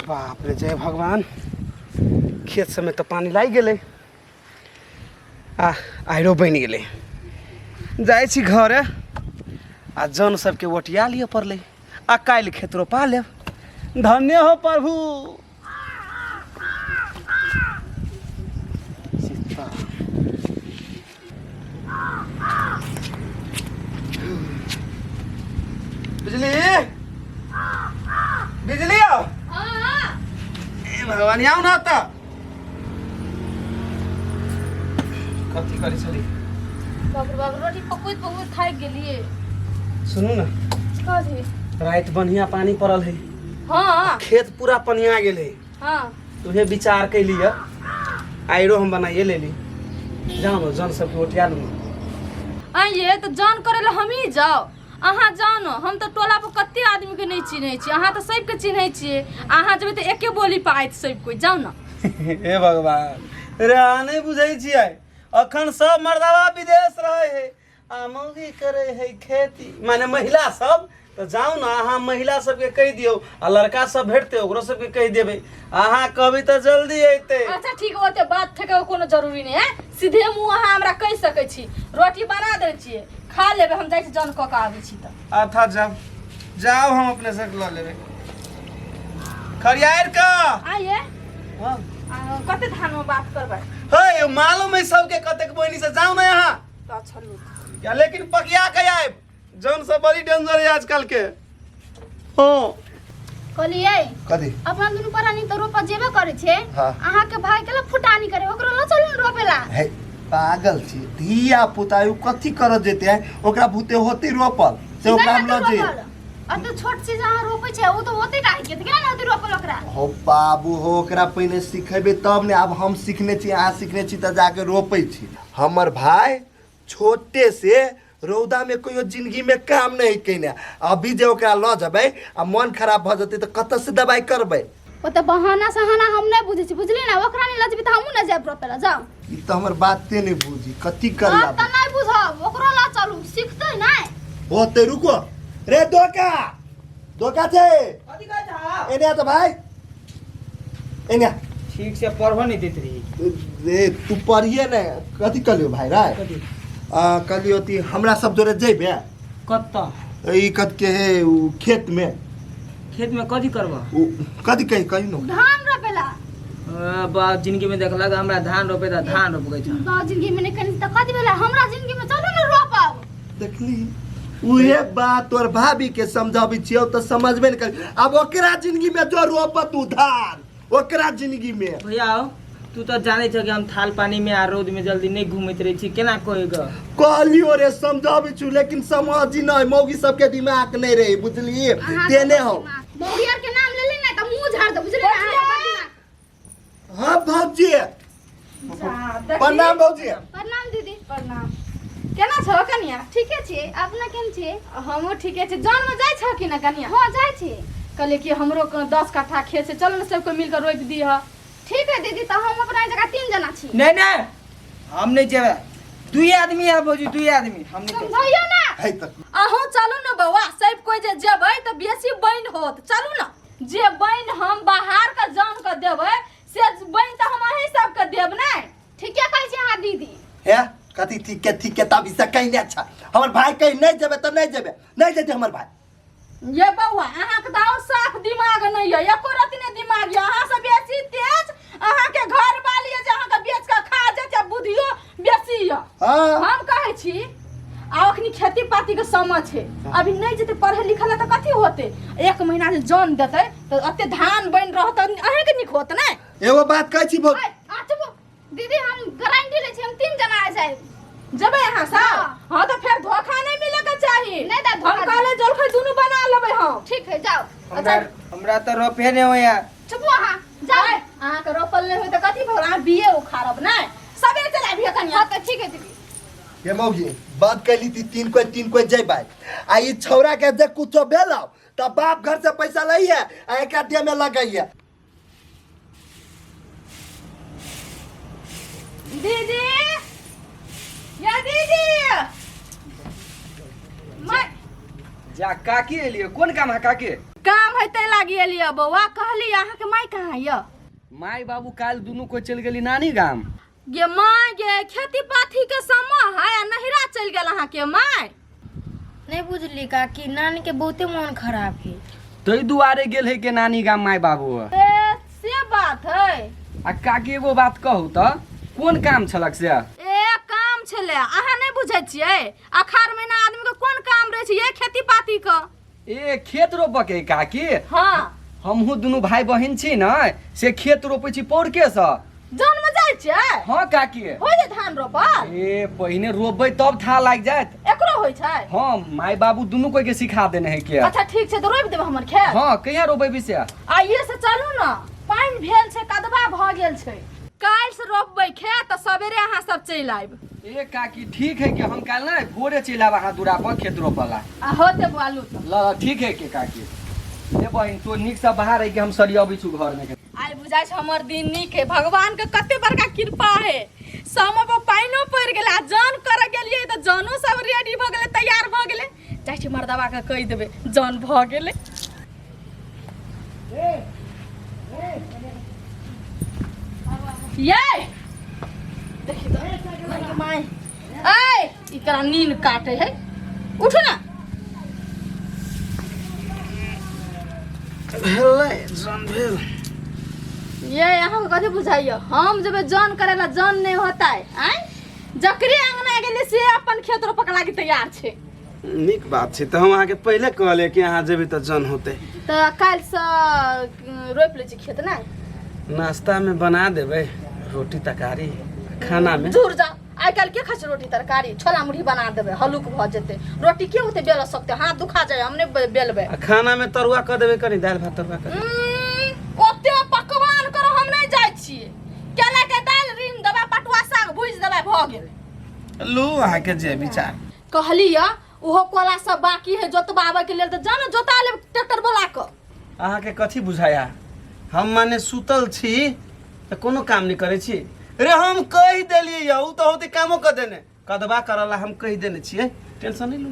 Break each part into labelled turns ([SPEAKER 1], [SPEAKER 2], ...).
[SPEAKER 1] बाप रे, जय भगवान। खेत सबमे तऽ पानि लागि गेलै आ आइरो बनि गेलै। जाइ छी घरे आ जन सबके ओटिया लिअ पड़लै आ काल्हि खेत रोपा लेब। धन्य हो प्रभु। सीता। बिजली, बिजली आओ। ए भगवान, आउ ना तऽ। कथी करै छली?
[SPEAKER 2] बाप रे बाप, रोटी पकबैत पकबैत थाकि गेलियै।
[SPEAKER 1] सुनू ने।
[SPEAKER 2] कथी?
[SPEAKER 1] राति बढ़िया पानी पड़ल है। खेत पूरा पनिया गेल है। तुहे विचार कैली है, आइरो हम बनाइए लेली। जाओ ने, जन सबके ओटिया लू।
[SPEAKER 2] आइए तऽ जन करै लए हमही जाउ, अहाँ जाउ ने। हम तऽ टोला पर कते आदमीके नहि चिन्है छी, अहाँ तऽ सबके चिन्है छियै। अहाँ जेबै तऽ एके बोली पर आयत सब कोइ। जाउ ने।
[SPEAKER 1] हे भगवान रे, अहाँ नहि बुझै छियै, अखन सब मर्दावा विदेश रहै है आ मौगी करै है खेती, माने महिला सब। तऽ जाउ ने अहाँ, महिला सबके कहि दियौ आ लड़का सब भेटतै ओकरो सबके कहि देबै। अहाँ कहबै तऽ जल्दी अयतै।
[SPEAKER 2] अच्छा ठीक, ओते बात ठेके कोनो जरूरी नहि है। सीधे मुँह अहाँ हमरा कहि सकै छी। रोटी बना दै छियै, खा लेबै। हम जाइ छी, जन कऽ के आबै छी तऽ।
[SPEAKER 1] अच्छा जाउ जाउ, हम अपने से लऽ लेबै खरियार का।
[SPEAKER 2] आइए।
[SPEAKER 1] हाँ।
[SPEAKER 2] आ, कते धान में बात करबै?
[SPEAKER 1] हे, मालूम है सबके कतेक बहिनी से। जाउ ने यहाँ।
[SPEAKER 2] तऽ अच्छा लू।
[SPEAKER 1] या लेकिन पकिया के आयब, जौन सब बड़ी डेंजर है आजकल के। हाँ।
[SPEAKER 3] कहलियै।
[SPEAKER 4] कथी?
[SPEAKER 3] अपना दुनू प्राणी तऽ रोपऽ जेबे करै छै। अहाँ के भाई के फुटानी करे, ओकरो लऽ चलू ने रोपेला।
[SPEAKER 4] हे, पागल छी? धिया पुता उ कथी करऽ जेतै? आँय? ओकरा भूते होते रोपल से ओकरा हम लऽ जइए?
[SPEAKER 3] अते छोट चीज अहाँ रोपै छै, ओ तऽ ओते टा के केना ने होते रोपल ओकरा?
[SPEAKER 4] हो बाबू हो, ओकरा पहिने सिखेबै तब ने। आब हम सिखने छी, अहाँ सिखने छी तऽ जाके रोपै छी। हमर भाय छोटे से रौदा में कहियो जिंदगी में काम नहीं केने। अभी जे ओकरा लऽ जेबै आ मन खराब भऽ जेतै तऽ कतऽ से दवाई करबै?
[SPEAKER 3] ओ तऽ बहाना सहाना हम नहि बुझै छी, बुझली ने? ओकरा नहि लऽ जेबै तऽ हमहूँ नहि जायब रोपै लए। जाउ।
[SPEAKER 4] ई तऽ हमर बाते नहि बुझी, कथी करी?
[SPEAKER 3] बात तऽ नहि बुझब, ओकरो लऽ चलू, सिखतै नहि।
[SPEAKER 4] होते, रुको रे। धोखा धोखा छै।
[SPEAKER 5] कथी कहै छह?
[SPEAKER 4] एने आ तऽ भाइ, एने आ।
[SPEAKER 5] ठीक से पढ़ो नहीं देत रही।
[SPEAKER 4] रे तू पढ़िए ने। कथी कहलियो भाइ रे?
[SPEAKER 5] कथी?
[SPEAKER 4] कहलियो ती हमरा सब जोरे जइबे।
[SPEAKER 5] कतऽ?
[SPEAKER 4] ई कथ के हे उ खेत में।
[SPEAKER 5] खेत में कथी करबह?
[SPEAKER 4] उ कथी कही, कही न।
[SPEAKER 3] धान रोपेला।
[SPEAKER 5] बा जिंदगी में देखलक हमरा धान रोपे तऽ धान रोपै छ।
[SPEAKER 3] बाप जिंदगी में नहीं कनी तऽ कथी भेलै? हमरा जिंदगी में चलू ने रोपब।
[SPEAKER 4] देखली, उहे बात तोर भाभी के समझाबै छियौ तऽ समझबे नहि करी। आब ओकरा जिंदगी में जो रोपत उ धान ओकरा जिंदगी में।
[SPEAKER 5] भैया हो, तू तऽ जानै छ कि हम थाल पानी में आ रौद में जल्दी नहीं घूमैत रहै छी, केना कहे ग?
[SPEAKER 4] कहलियो रे, समझाबै छु लेकिन समझी नहि। मौगी सबके दिमाग नहि रहे, बुझलिए?
[SPEAKER 3] अहाँके
[SPEAKER 4] देने हो।
[SPEAKER 3] मौगी आर के नाम ले ले ने तऽ मुंह झाड़ दे, बुझलिए ने? अहाँके बड़ दिमाग।
[SPEAKER 4] हाँ भौजी, प्रणाम भौजी।
[SPEAKER 3] प्रणाम दीदी,
[SPEAKER 2] प्रणाम। केना छौ कनिया?
[SPEAKER 3] ठीके छियै, अपना केहन छियै?
[SPEAKER 2] हमहूँ ठीके छी। जनमे जाइ छौ कि ना कनिया?
[SPEAKER 3] हँ, जाइ छी।
[SPEAKER 2] कहलियै कि हमरो कोनो 10 कट्ठा खेत छै, चलू ने सबके मिलके रोपि दीह।
[SPEAKER 3] ठीक है दीदी, तऽ हम अपना जगह 3 जना छी।
[SPEAKER 5] नहीं नहीं, हम नहीं जेबै, दुई आदमी है भौजी, दुई आदमी, हम नहीं जेबै।
[SPEAKER 3] समझाइयो ना।
[SPEAKER 4] है तऽ।
[SPEAKER 2] अहूँ चलू ने बौआ, सब कोइ जे जेबै तऽ बेसी बनि होत। चलू ने। जे बनि हम बाहर के जान के देबै से बनि तऽ हम अहीं सबके देब ने।
[SPEAKER 3] ठीके कहै छी अहाँ दीदी।
[SPEAKER 4] हे, कथी ठीक के? ठीक के तब से कहीं नहीं। अच्छा हमर भाई कहीं नहीं जेबे तऽ नहीं जेबे, नहीं जेते हमर भाई।
[SPEAKER 2] ये बौआ, अहाँके तऽ आओर साफ दिमाग नहि यऽ, एको रत्ती नहि दिमाग यऽ। अहाँ से बेसी तेज अहाँके घर वाली यऽ जे अहाँके बेच कऽ खा जायत, आ बुद्धियो बेसी यऽ। हम कहै छी आ अखनी खेती पाती के समय छै, अभी नहि जेतै पढ़े लिखल तऽ कथी होतै? एक महीना जे जन देतै तऽ एते धान बनि रहत, अहाँके नीक होत ने।
[SPEAKER 4] एगो बात कहै छी भौ
[SPEAKER 3] ऐ, आ चुप दीदी, हम गारंटी लै छी, हम 3 जना आ जाएब।
[SPEAKER 2] जेबै अहाँ सब?
[SPEAKER 3] हाँ।
[SPEAKER 2] हाँ तऽ फेर धोखा नहि मिले के चाही।
[SPEAKER 3] नहि दै धोखा।
[SPEAKER 2] हम कहले जलखै दुनू बना लेबै हम।
[SPEAKER 3] ठीक है, जाओ।
[SPEAKER 5] हमरा हमरा तऽ रोपे नहीं होया।
[SPEAKER 3] चुप अहाँ, जाओ।
[SPEAKER 2] अहाँके रोपल नहि होय तऽ कथी भऽ गेल? अहाँ बीए उखाड़ब नहि, सबेर चलि आबियै कनिया।
[SPEAKER 3] हाँ तऽ ठीक है दीदी।
[SPEAKER 4] हे मौगी, बात कैली थी तीन कोई, तीन कोई जइबै आ ई छौड़ा के जे कुछो भेलौ तऽ बाप घर से पैसा लैये आ एकरा देह में लगैये।
[SPEAKER 2] दीदी, या दीदी।
[SPEAKER 1] जा काकी एलियै कोन काम है काकी?
[SPEAKER 2] काम है तै लागी एलियै बौआ। कहली अहाँके माय कहाँ यऽ?
[SPEAKER 1] माय बाबू काल्हि दुनू कोइ चलि गेली नानी गाम।
[SPEAKER 2] गे माय गे, खेती पाथी के समय है आ नहिरा चलि गेल अहाँके माय।
[SPEAKER 3] नहीं बुझली काकी, नानी के बहुते मन खराब है।
[SPEAKER 1] ताहि दुआरे गेल है के नानी गाम माय बाबू।
[SPEAKER 2] ए से बात है।
[SPEAKER 1] आ काकी एगो बात कहू तऽ कोन काम छलक से?
[SPEAKER 2] ए काम छलै, अहाँ नहि बुझै छियै अखाड़ महीना आदमी के कोन काम रहै छै, ये खेती पाती के।
[SPEAKER 1] ए खेत रोपऽ के काकी?
[SPEAKER 2] हाँ।
[SPEAKER 1] हमहूँ दुनू भाई बहिन छी ने, से खेत रोपै छी पौरके सँ।
[SPEAKER 2] जन में जाइ छियै?
[SPEAKER 1] हाँ काकी।
[SPEAKER 2] होइ छै धान रोपल?
[SPEAKER 1] ए पहिने रोपबै तब था लागि जायत।
[SPEAKER 2] एकरो होइ छै?
[SPEAKER 1] हाँ, माय बाबू दुनू कोई के सिखा देने है के।
[SPEAKER 2] अच्छा ठीक छै, तऽ रोपि देबै हमर खेत।
[SPEAKER 1] हाँ, कहिया रोपेबी से?
[SPEAKER 2] आइए से चलू ने, पानि भेल छै, कदबा भऽ गेल छै, काल्हि से रोपबै खेत तऽ सवेरे अहाँ सब चलि आयब।
[SPEAKER 1] ए काकी ठीक है कि हम काल्हि ने भोरे चलि आयब अहाँ दूरा पर खेत रोपला।
[SPEAKER 2] आ होते बालू तऽ।
[SPEAKER 1] ल ठीक है के काकी। ए बहिन तो नीक से बाहर है कि हम सरियबै छु घर में।
[SPEAKER 2] आइ बुझाइ छै हमर दिन नीक है, भगवान के कते बड़का कृपा है, समय पर पानिओ पड़ि गेलै आ जन करऽ गेलियै तऽ जनो सब रेडी भऽ गेलै, तैयार भऽ गेलै। जाइ छी मर्दबा के कहि देबै जन भऽ गेलै। ये देखी तऽ माय ऐ एकरा नीन काटे है, उठू ना।
[SPEAKER 1] भेलै जन भेल।
[SPEAKER 2] ये अहाँके कथी बुझाइए, हम जेबै जन करे ला जन नहीं होता है। आँय जकरे अंगना गेलियै से अपन खेत रोपक लागी तैयार छै।
[SPEAKER 1] नीक बात छै, तऽ हम अहाँके पहिले कहलियै कि अहाँ जेबै तऽ जन होतै।
[SPEAKER 2] तऽ काल्हिसँ रोपि लै छी खेत ने।
[SPEAKER 1] नाश्ता में बना देबै रोटी तरकारी, खाना में
[SPEAKER 2] दूर जाओ, आइ काल्हि के खाइ छै रोटी तरकारी? छोला मुरही बना देबै, हलुक भऽ जेतै। रोटी के ओते बेल सकतै, हाथ दुखा जाय, हम नहि बेलबै।
[SPEAKER 1] आ खाना में तरुआ कऽ देबै, कनि दालि भात तरुआ कऽ देबै।
[SPEAKER 2] ओते पकवान करऽ हम नहि जाइ छियै। केला के दालि रीन देबै, पटुआ साग भुजि देबै, भऽ गेलै।
[SPEAKER 1] लू अहाँके जे विचार।
[SPEAKER 2] कहली यऽ ओहो कोला सब बाकी है जोतबाबै के लेल, तऽ जा ने जोता लेब ट्रैक्टर बोला कऽ।
[SPEAKER 1] अहाँके कथी बुझाया, हम माने सुतल छी तऽ कोनो काम नहि करै छी? रे हम कहि देलियै यऽ, उ तऽ होते कामो कऽ देने, कदबा करला हम कहि देने छियै, टेंशन नहि लू।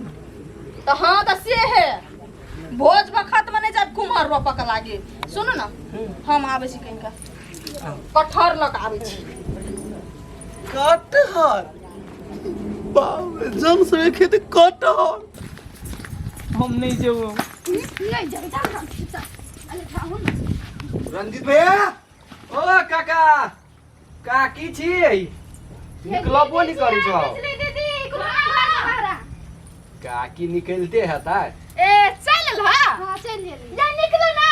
[SPEAKER 2] तऽ हाँ तऽ से है, भोज बखत में नहि जायब कुम्हर रोपऽ के लागी। सुनू ने, हम आबै छी कनिका कटहर लऽ कऽ आबै छी।
[SPEAKER 1] कटहर? बाप रे, जम से खेत कटहर।
[SPEAKER 5] हम नहीं जेबो।
[SPEAKER 3] नहीं जेबै, जा हम जा। अरे खाहु ने।
[SPEAKER 4] रंजीत भैया।
[SPEAKER 1] ओ काका, काकी छियै, निकलबो नहीं करै छौ।
[SPEAKER 3] बिजली दीदी, कुमार घर।
[SPEAKER 1] काकी निकलते हेतै।
[SPEAKER 2] ए चलि एल हा?
[SPEAKER 3] हाँ चलि गेली।
[SPEAKER 2] जा निकलू ना।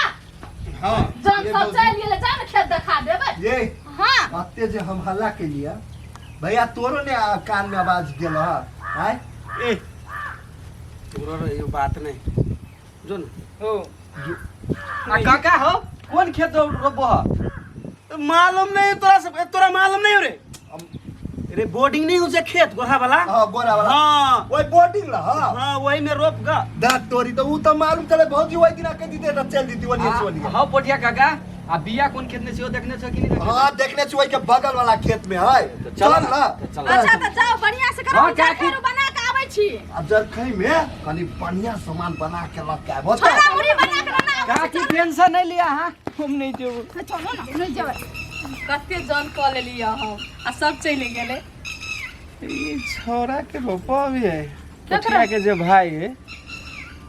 [SPEAKER 4] हाँ
[SPEAKER 2] जन
[SPEAKER 4] ये
[SPEAKER 2] सब
[SPEAKER 4] भौजी।
[SPEAKER 2] चलि गेलै, जा ने खेत देखा देबै।
[SPEAKER 4] ये
[SPEAKER 2] हाँ
[SPEAKER 4] अते जे हम हल्ला केलियै भैया, तोरो ने कान में आवाज गेल ह आय?
[SPEAKER 1] ए तोरो रे यो बात नहीं जो न।
[SPEAKER 5] ओ
[SPEAKER 1] आ काका हो कोन खेत रोपबो ह? मालूम नहीं तोरा सब, तोरा मालूम नहीं हो रे? रे बोर्डिंग नहीं हो से खेत गोरा वाला।
[SPEAKER 4] हाँ गोरा वाला।
[SPEAKER 1] हाँ
[SPEAKER 4] ओइ बोर्डिंग ला। हाँ
[SPEAKER 1] हाँ वही में रोप गा।
[SPEAKER 4] दाँत तोरी तो ऊ तो मालूम चले भौजी ओइ दिना कह दीते त चल दीती ओनिए से ओनिए।
[SPEAKER 1] हाँ पोठिया काका, आ बिया कोन खेत में से देखने छो कि नहीं देखने?
[SPEAKER 4] हाँ देखने छी, ओइ के बगल वाला खेत में है।
[SPEAKER 1] तो
[SPEAKER 4] चल
[SPEAKER 1] चल
[SPEAKER 4] ना।
[SPEAKER 1] तो चल।
[SPEAKER 2] अच्छा तऽ जाओ बढ़िया से करो,
[SPEAKER 1] हाँ,
[SPEAKER 2] हम
[SPEAKER 1] काकी।
[SPEAKER 2] जलखै बना के आबै छी।
[SPEAKER 4] अब जलखै में कनी बढ़िया सामान बना के लग के आबो।
[SPEAKER 2] छोला मुरही बना के लेना आबै छी।
[SPEAKER 1] काकी टेंशन नहीं लिया। हाँ
[SPEAKER 5] हम नहीं जेबो।
[SPEAKER 2] चलू ना।
[SPEAKER 3] नहीं जेबै।
[SPEAKER 2] कते जन कऽ लेलियै हम आ सब चलि गेलै।
[SPEAKER 1] ई छोरा के रोपा भी है, पोठिया के जे भाई है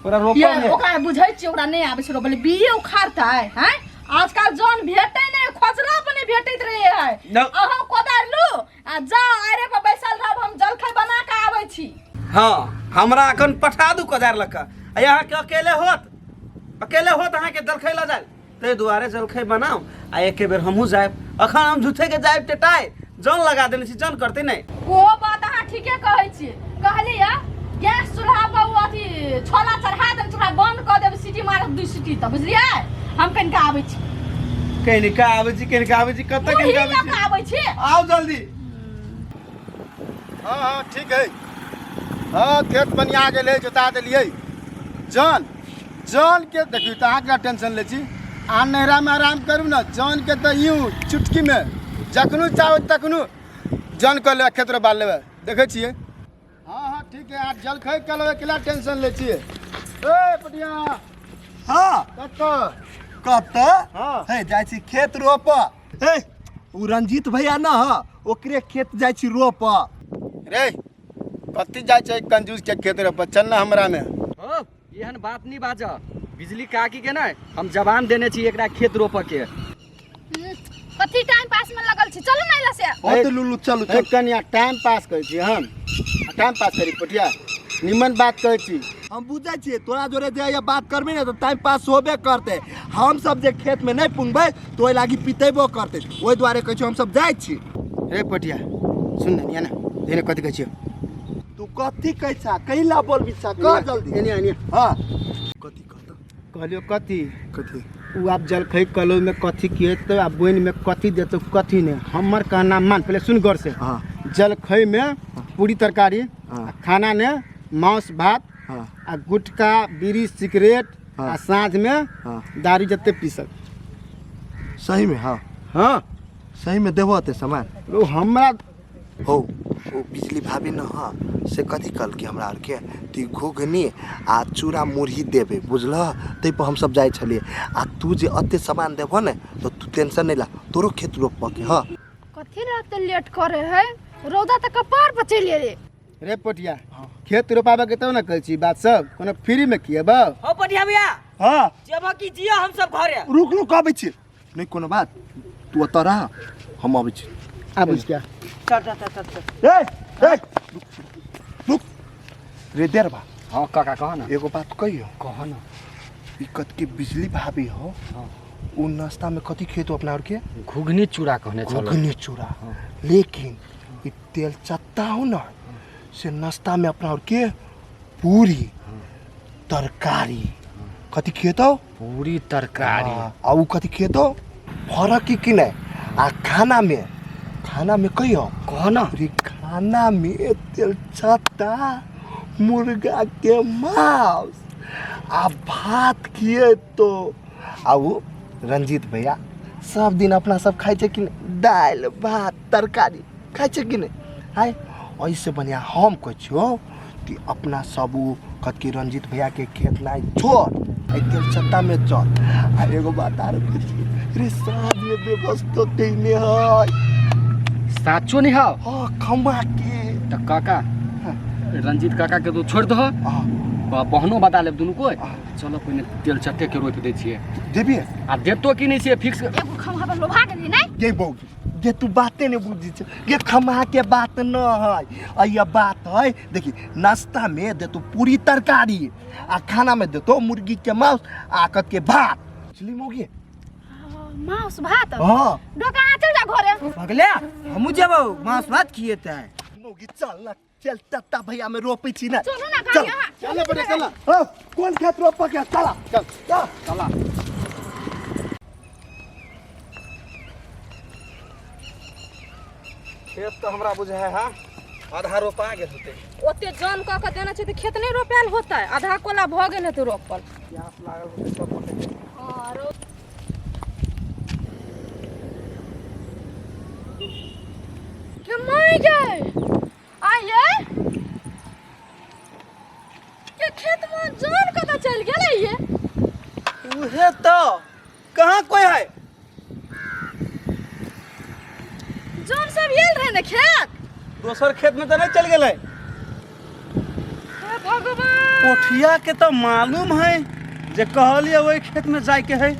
[SPEAKER 1] ओकरा रोपा
[SPEAKER 2] ये
[SPEAKER 1] भी है।
[SPEAKER 2] ओकरा बुझै छियै, ओकरा नहि आबै छै रोपले, बिये उखाड़तै हैं। आजकल जन भेटै नहि, खोजला पर नहि भेटैत रहे है।
[SPEAKER 1] न।
[SPEAKER 2] अहाँ कोदारि लू आ जाओ आरे पर बैसल रहब, हम जलखै बना के आबै छी।
[SPEAKER 1] हाँ हमरा अखन पठा दू कोदारि लऽ कऽ, आ अहाँके अकेले होत, अकेले होत अहाँके जलखै लऽ जाय, ताहि दुआरे जलखै बनाउ आ एके बेर हमहूँ जायब। अखन हम झूठे के जायब टेटाय, जन लगा देने छी, जन करतै नहि।
[SPEAKER 2] ओहो बात अहाँ ठीके कहै छियै। कहलियै गैस चूल्हा पर ओ अथी छोला चढ़ा देब, चूल्हा बंद कऽ देब, सीटी मारब 2 सीटी तऽ बुझलियै। हम कनिका आबै छी।
[SPEAKER 1] कनिका आबै छी, कनिका आबै छी, कतऽ
[SPEAKER 2] मुरही
[SPEAKER 1] कनिका
[SPEAKER 2] लऽ
[SPEAKER 1] आबै
[SPEAKER 2] कऽ
[SPEAKER 1] छी?
[SPEAKER 2] आबै छी।
[SPEAKER 1] आउ जल्दी।
[SPEAKER 6] हाँ हाँ ठीक है। हाँ खेत बनिया गेलै, जोता देलियै। जन जन के देखियौ तऽ अहाँ केना टेंशन लै छी? अहाँ नैहरामे आराम करू ने, जन के तऽ यूँ चुटकीमे जखनो चाहबै तखनो जन कऽ लेबै, खेत रोपा लेबै, देखै छियै। हाँ हाँ ठीक है, अहाँ जलखै कऽ लेबै, केना टेंशन लै छियै? ए पटिया।
[SPEAKER 4] हाँ।
[SPEAKER 6] कतऽ?
[SPEAKER 4] कतऽ?
[SPEAKER 6] हाँ।
[SPEAKER 4] हे, जाइ छी खेत रोप। हे, उ रंजीत भैया न ह, ओकरे खेत जाइ छी रोप।
[SPEAKER 6] रे कथी जाइ छै कंजूस के खेत रोपऽ? चल ना हमरा में।
[SPEAKER 1] हो, एहन बात नहीं बाज। बिजली काकी के ना हम जबान देने छी एकरा खेत रोपऽ के।
[SPEAKER 3] कथी टाइम पास में लगल छी, चलू ना एला से।
[SPEAKER 4] ओ तऽ लुल्लू चलू।
[SPEAKER 6] ए
[SPEAKER 4] चल।
[SPEAKER 6] कनिया, टाइम पास करै छी हम? टाइम पास करी पटिया? निमन बात कहै छी।
[SPEAKER 4] हम बुझै छियै, तोरा जोरे जे ये बात करबी ने तऽ टाइम पास होबे करतै। हम सब जे खेत में नहि पुंगबै तऽ ओहि लागी पितेबो करतै, ओहि दुआरे कहै छियौ हम सब जाइ छी।
[SPEAKER 6] रे पटिया सुन ने, निया ना एने कथी कहै छियौ।
[SPEAKER 4] तू कथी कहै छा? कैला बोलबी छा? कह जल्दी।
[SPEAKER 6] एने एने।
[SPEAKER 4] हाँ, कथी कहता?
[SPEAKER 6] कहलियौ कथी?
[SPEAKER 4] कथी?
[SPEAKER 6] उ आब जलखै कलो में कथी खिएतौ आ बोनि में कथी देतौ कथी नहि, हमर कहना मान, पहिले सुन गौर से।
[SPEAKER 4] हाँ।
[SPEAKER 6] जलखै में पूरी तरकारी।
[SPEAKER 4] हाँ।
[SPEAKER 6] आ खाना ने मांस भात।
[SPEAKER 4] हाँ।
[SPEAKER 6] आ गुटखा बीड़ी सिगरेट।
[SPEAKER 4] हाँ।
[SPEAKER 6] आ साँझ में
[SPEAKER 4] हाँ।
[SPEAKER 6] दारू जते पी सक।
[SPEAKER 4] सही में? हाँ।
[SPEAKER 6] हाँ।
[SPEAKER 4] सही में देबो अते सामान?
[SPEAKER 6] ओ हमरा
[SPEAKER 4] हो, ओ बिजली भाभी न ह से कथी कहलकै हमरा आरके ती घुघनी आ चूड़ा मुरही देबै, बुझलह? ताहिपर हमसब जाइ छलियै। आ तू जे अते सामान देबह ने तऽ तू टेंशन नहि ला, तोरो खेत रोपऽ के। हँ।
[SPEAKER 3] कथी ला लेट करे है? रौदा तऽ कपार पर चलि गेलै।
[SPEAKER 6] रे पटिया, खेत रोपाबे के तब ने कहै छी बात सब, कोनो फ्री में खिएबौ?
[SPEAKER 5] हो पटिया भैया।
[SPEAKER 4] हाँ।
[SPEAKER 5] जेबह कि जिया हम सब घरे?
[SPEAKER 4] रुक रुक, अबै छी। नहि कोनो बात, तू ओतऽ रह, हम अबै छी।
[SPEAKER 6] आबै छी क्या?
[SPEAKER 5] चल चल चल चल चल।
[SPEAKER 4] ए ए, रुक रुक रे देरबा।
[SPEAKER 1] हाँ काका, कह ना।
[SPEAKER 4] एगो बात कहियो?
[SPEAKER 1] कह ना।
[SPEAKER 4] ई कत के बिजली भाभी हो।
[SPEAKER 1] हाँ।
[SPEAKER 4] उ नाश्ता में कथी खेतो अपना और के?
[SPEAKER 1] घुघनी चूड़ा कहने छलो।
[SPEAKER 4] घुघनी चूड़ा। लेकिन ई तेल चत्ता हो ना से नाश्ता में अपना और के पूरी तरकारी कथी खेतो?
[SPEAKER 1] पूरी तरकारी।
[SPEAKER 4] हाँ, आ उ कथी खेतो? फरक की कि नहीं? आ खाना में, खाना में कहियो?
[SPEAKER 1] कह ना।
[SPEAKER 4] अरे खाना में तेल चत्ता मुर्गा के मांस आ भात खिए तो। आ उ रंजीत भैया सब दिन अपना सब खाइ छै कि नहि दालि भात तरकारी खाइ छै कि नहि? आय ऐसे बढ़िया हम कहै छियौ कि अपना सब उ कथी रंजीत भैया के खेत नाइ छोड़, एहि तेल चत्ता में चल। आ एगो बात आर कहै छियौ रे, साँझ में व्यवस्था कैने है।
[SPEAKER 1] साचो नहीं हो?
[SPEAKER 4] हाँ, खमा के।
[SPEAKER 1] तऽ काका, रंजीत काका के तू छोड़ दह।
[SPEAKER 4] हाँ।
[SPEAKER 1] बहनो बता लेब दुनू कोइ। चलो, पहिने तेल चट्टे के रोपि दै छियै।
[SPEAKER 4] देबी?
[SPEAKER 1] आ देतो कि नहि से फिक्स।
[SPEAKER 3] एगो खम्हा पर लोभा गेली नहीं?
[SPEAKER 4] गे बौजी गे, तू बाते नहीं बुझी छे गे। खमा के बात न है, अइया बात है। देखी, नाश्ता में देतो पूरी तरकारी आ खाना में देतो मुर्गी के मांस आ कत के भात। बुझली मौगी?
[SPEAKER 3] मांस भात?
[SPEAKER 4] हाँ।
[SPEAKER 3] डोका, चल जा घरे।
[SPEAKER 5] भगले, हमहूँ जेबौ, मांस भात खिएतै।
[SPEAKER 4] मौगी चल ना, चल तत्ता भैया में रोपै छी ना।
[SPEAKER 3] चलू ना।
[SPEAKER 4] चल।
[SPEAKER 3] गाड़ी अहाँ।
[SPEAKER 6] चल पटिया, चल।
[SPEAKER 4] हाँ, कोन खेत रोपऽ के? चला।
[SPEAKER 6] चल।
[SPEAKER 4] चल।
[SPEAKER 6] चला।
[SPEAKER 1] खेत तऽ हमरा बुझाय है आधा रोपा गेल होतै।
[SPEAKER 2] ओते जन कऽ के देने छै तऽ खेत नहि रोपायल होतै? आधा कोला भऽ गेल हेतै रोपल।
[SPEAKER 1] प्यास लागल होतै सब गोटे के।
[SPEAKER 2] हँ, के माय गे, आइए के खेत में जन कतऽ चलि गेलै ये?
[SPEAKER 1] उहे तो कहाँ कोई है।
[SPEAKER 2] जन सब आयल रहे ने खेत?
[SPEAKER 1] दोसर खेत में तऽ नहीं चल गेलै?
[SPEAKER 2] हे भगवान!
[SPEAKER 1] कोठिया के तऽ मालूम है जे कहलिए ओहि खेत में जाइके है।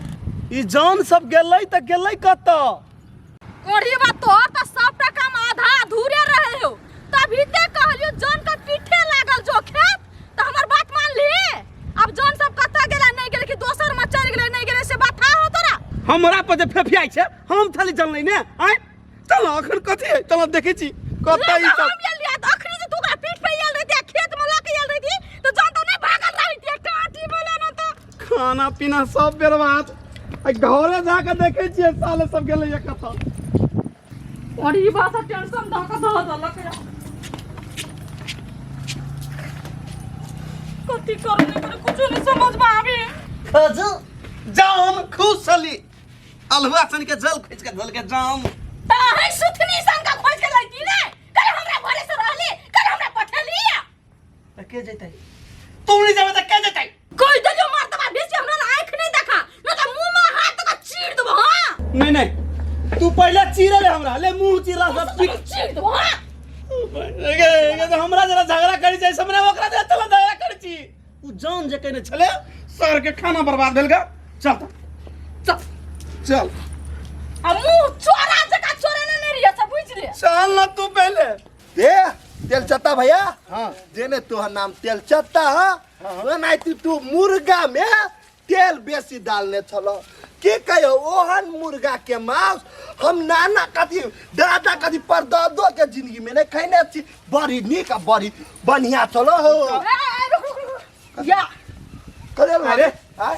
[SPEAKER 1] ई जौन सब गेलै तऽ गेलै कतऽ?
[SPEAKER 2] कोढ़ी बा, तोहर तऽ सबटा काम आधा अधूरे रहे हो। तभी ते कहलियो जौन का पीठे लागल जो खेत, तऽ हमर बात मान ली। अब जौन सब कतऽ गेलै नहीं गेलै, कि दोसर में चलि गेलै नहीं गेलै, से बात था हो तोरा?
[SPEAKER 1] हमरा पर जे फेफियाइ छै, हम खाली जानलै ने। आँय, चल, अखन कथी है, चल देखै छी कतऽ ई सब।
[SPEAKER 2] हम आयल रहियै तऽ अखनी जे तू ओकरा पीठ पे आयल रहिती आ खेत में लऽ के आयल रहिती तऽ जौन तऽ नहि भागल रहिती। टाटी बोले न तऽ
[SPEAKER 1] खाना पीना सब बर्बाद। आ घरे जाके देखै छियै साले सब गेलै कतऽ।
[SPEAKER 2] और ई बात टेंशन धऽ कऽ धऽ देलक। कथी करू नहि करू, कुछो नहीं समझ में आवे।
[SPEAKER 1] खजू जाम खुश छली, अलहुआ सन के जल खींच के धल के जाम।
[SPEAKER 2] ता है सुथनी सन का खोज के लैती ने, कल हमरा घरे से रहली, कल हमरा पठेली।
[SPEAKER 1] त के जैतै? तू नहीं जाबे त के जैतै? नहीं नहीं तू पहले चीरे ले हमरा ले मुंह चीरा सब
[SPEAKER 2] चीर चीर दो हां।
[SPEAKER 1] गे गे हमरा जरा झगड़ा करी छै हमरा ओकरा जरा चल झगड़ा करी छी उ जान जे कहने छले सर के खाना बर्बाद भेल गा। चल त, चल चल।
[SPEAKER 2] आ मुंह चोरा जका चोरेने नहीं रहिए सब बुझ ले।
[SPEAKER 1] चल ना तू पहले।
[SPEAKER 4] ए तेलचत्ता भैया।
[SPEAKER 6] हाँ।
[SPEAKER 4] जेने तोहर नाम तेलचत्ता है ओनाहिते तू मुर्गा में तेल बेसी डालने छलो। की कहियो ओहन मुर्गा के मांस हम नाना कथी दादा कथी परदादो के जिंदगी में नहीं खैने छी। बड़ी नीक आ बड़ी बढ़िया छलो हो।
[SPEAKER 2] ए, ए, रुक रुक रुक या
[SPEAKER 4] करे
[SPEAKER 1] अरे।
[SPEAKER 4] आय।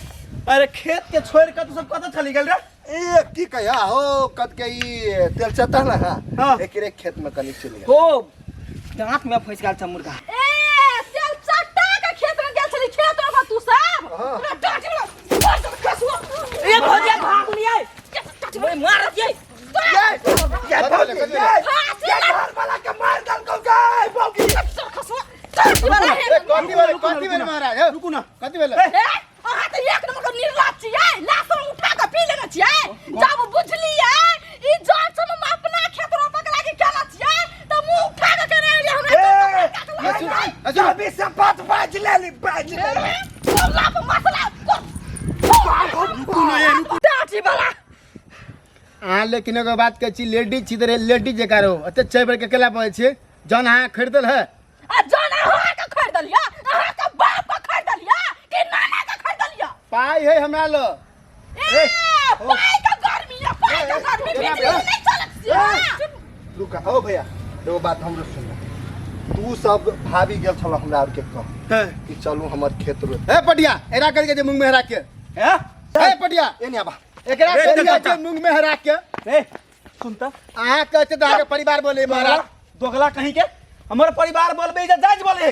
[SPEAKER 1] अरे खेत के छोड़ के तू सब कतऽ चली गेल रे?
[SPEAKER 4] ए की कहिया हो कत के ई तेलचत्ता ना
[SPEAKER 1] हाँ।
[SPEAKER 4] एकरे खेत में कनी चलि गेल।
[SPEAKER 5] हो दांत में फंस गेल छ मुर्गा।
[SPEAKER 2] ए तेलचट्टा के खेत में गेल छली खेत रोपा तू सब।
[SPEAKER 4] हाँ।
[SPEAKER 2] तोरा डांटी वाला मार दे खसुआ।
[SPEAKER 5] ए भौजी भाग लियै। ओए मार दियै।
[SPEAKER 4] ये ये भौजी, ये ये घर वाला के मार देलकौ गे भौजी।
[SPEAKER 2] चल खसुआ। डांटी वाला
[SPEAKER 6] ए, कथी भेलै कथी भेलै महाराज? हौ,
[SPEAKER 1] रुकू ना।
[SPEAKER 6] कथी भेलै?
[SPEAKER 2] ए, अहाँ तऽ एक नंबर के निर्लज छियै। लाशो उठा के पी लेने छियै। जब बुझलियै ई जान सब हम अपना खेत रोपऽ के लागी केने छियै तऽ मुँह उठा के केने एलियै हमरा
[SPEAKER 4] ए,
[SPEAKER 2] चल
[SPEAKER 6] सुन,
[SPEAKER 2] चल
[SPEAKER 6] सुन।
[SPEAKER 4] अभी से बात बाज लेली बाज लेली।
[SPEAKER 2] बोला पर मसला
[SPEAKER 1] रुकू ना ये रुकू।
[SPEAKER 2] डांटी वाला।
[SPEAKER 6] अहाँ लेकिन एगो बात कहै छी लेडीज छी तऽ लेडीज जकाँ रहू। एते चारि बेर के केला बजै छियै? जौन अहाँ खरीदल है?
[SPEAKER 2] आ जौन अहाँ के खरीदलियै, अहाँ के बाप के खरीदलियै कि नाना के खरीदलियै?
[SPEAKER 6] पाइ है हमरा लग।
[SPEAKER 2] ए, पाइ के गर्मी है, पाइ के गर्मी बिजली नहीं चलत छियै।
[SPEAKER 4] रुका हो भैया एगो बात हमरो सुन। तू सब भाभी गेल छल हमरा आर के कह कि चलू हमर खेत रोप।
[SPEAKER 6] ए पटिया एरा करके जे मूंग में हरा के।
[SPEAKER 1] हैं?
[SPEAKER 6] ए पटिया
[SPEAKER 4] एने आबा।
[SPEAKER 6] एकरा
[SPEAKER 1] ए,
[SPEAKER 6] करिया
[SPEAKER 1] चल, चल,
[SPEAKER 6] जे मूंग में हरा के।
[SPEAKER 1] ए सुन त।
[SPEAKER 6] अहाँ कहै छियै तऽ अहाँके परिवार बोले महाराज।
[SPEAKER 1] दोगला कहीं के हमर परिवार बोलबे जे जायज बोले।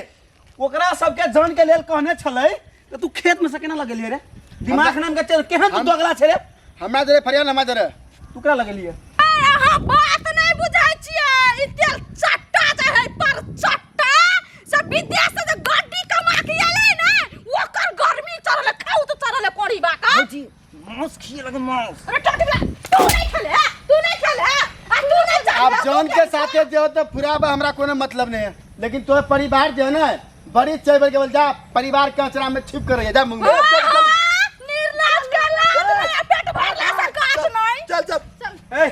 [SPEAKER 1] ओकरा सबके जान के लेल कहने छलै तऽ तू खेत में से केना लगेलियै रे? दिमाग नाम के चल केहन तू दोगला छे रे?
[SPEAKER 6] हमरा जरे फरियान हमरा जरे।
[SPEAKER 1] तू केना लगेलियै?
[SPEAKER 2] ए, अहाँ बात नहीं बुझै छियै। ई तेल चट्टा जे है पर चट्टा से विदेश से जे गड्डी कमा के एलै ने ओकर गर्मी चढ़ल खाउ तऽ चढ़ल कोड़ी बाका।
[SPEAKER 5] भौजी मांस खिए लगे मांस।
[SPEAKER 2] अरे टोटी वाला, तू नहीं खेले, तू नहीं खेले, आ तू नहीं जाने,
[SPEAKER 6] अब
[SPEAKER 2] तू
[SPEAKER 6] जौन के
[SPEAKER 2] खेले।
[SPEAKER 6] साथे जो तो फुराबा हमरा कोनो मतलब नहीं है, लेकिन तोहर परिवार जो है ना बड़ी चावल के बोल जा परिवार के अचरा में छिप कर रही जा मूंग में।
[SPEAKER 2] निर्लाज के लाज नहीं, पेट भरला से काज नहीं।
[SPEAKER 4] चल चल।
[SPEAKER 2] चल।
[SPEAKER 1] ए।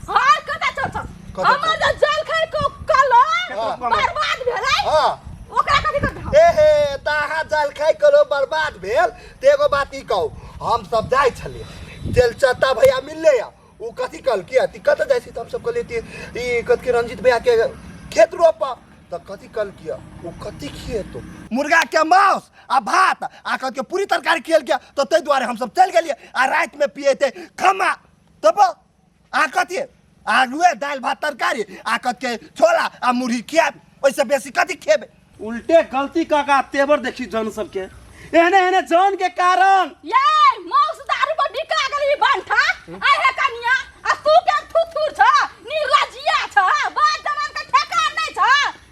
[SPEAKER 2] हाँ, कता चल चल।
[SPEAKER 4] कता
[SPEAKER 2] हमर जे जल खाइ को कलो बर्बाद भेलै।
[SPEAKER 4] हाँ।
[SPEAKER 2] ओकरा कथी करबै?
[SPEAKER 4] ए हे त अहाँ जल खाइ कलो बर्बाद भेल त एगो बात ई कहू हम सब जाइ छलियै तेलचत्ता भैया मिललै या उ कथी कहलकै अथी कतऽ जाइ छी त हम सब कहलियै कि ई कथी के रंजीत भैया के खेत रोप त कथी कहलकै उ कथी खिएतो मुर्गा के मांस आ भात आ कथी के पूरी तरकारी खिएलकै त ताहि दुआरे हम सब चलि गेलियै आ राति में पिएते खम्मा तब आ कथी आलुए दालि भात तरकारी आ कथी के छोला आ मुरही खियाब ओहिसँ बेसी कथी खेबै?
[SPEAKER 1] उल्टे गलती कऽ कऽ तेवर देखी जन सबके एहने एहने जन के कारण।
[SPEAKER 2] ये मौस दारू पर बिका गेली बंठा आइ हे कनिया आ तू के थुथुर छ निर्लजिया छ बात जमान के ठेकान नहीं छ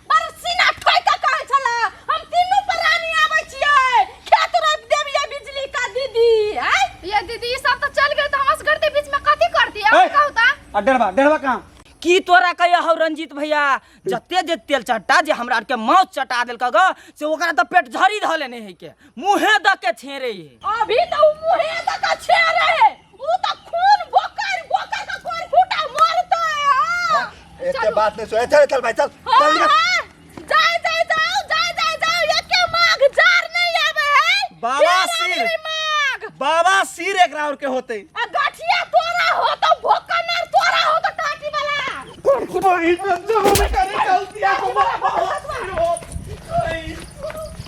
[SPEAKER 2] बड़ सीना ठोक के कहै छला हम तीनू प्राणी आबै छियै खेत रोपि देबियै बिजली का दीदी आइ।
[SPEAKER 3] ये दीदी ई सब तो चल गेल त हमरा से घर के बीच में कथी करती? अब
[SPEAKER 1] ए!
[SPEAKER 3] कहू त।
[SPEAKER 1] आ डेढ़वा डेढ़वा कहाँ?
[SPEAKER 5] की तोरा कहिया हौ रंजीत भैया जते जे तेल चट्टा जे हमरा आर के माउस चटा देलक ग से ओकरा त पेट झरी धले नहीं है के मुहे द के छेरे है।
[SPEAKER 2] अभी त उ मुहे द के छेरे है उ त खून बोकर बोकर के कोर फूटा मरतै। हां
[SPEAKER 4] एते बात नहीं सुन चल चल भाई चल चल निकल।
[SPEAKER 2] जाय जाय जाओ जाय जाय जाओ एके माघ जार नहीं आवे है।
[SPEAKER 1] बाबा सिर।
[SPEAKER 2] माघ
[SPEAKER 1] बाबा सिर एकरा और के होते।
[SPEAKER 2] आ गठिया तोरा हो तो भोकनर तोरा हो तो टाटी वाला।
[SPEAKER 1] कोन बहिन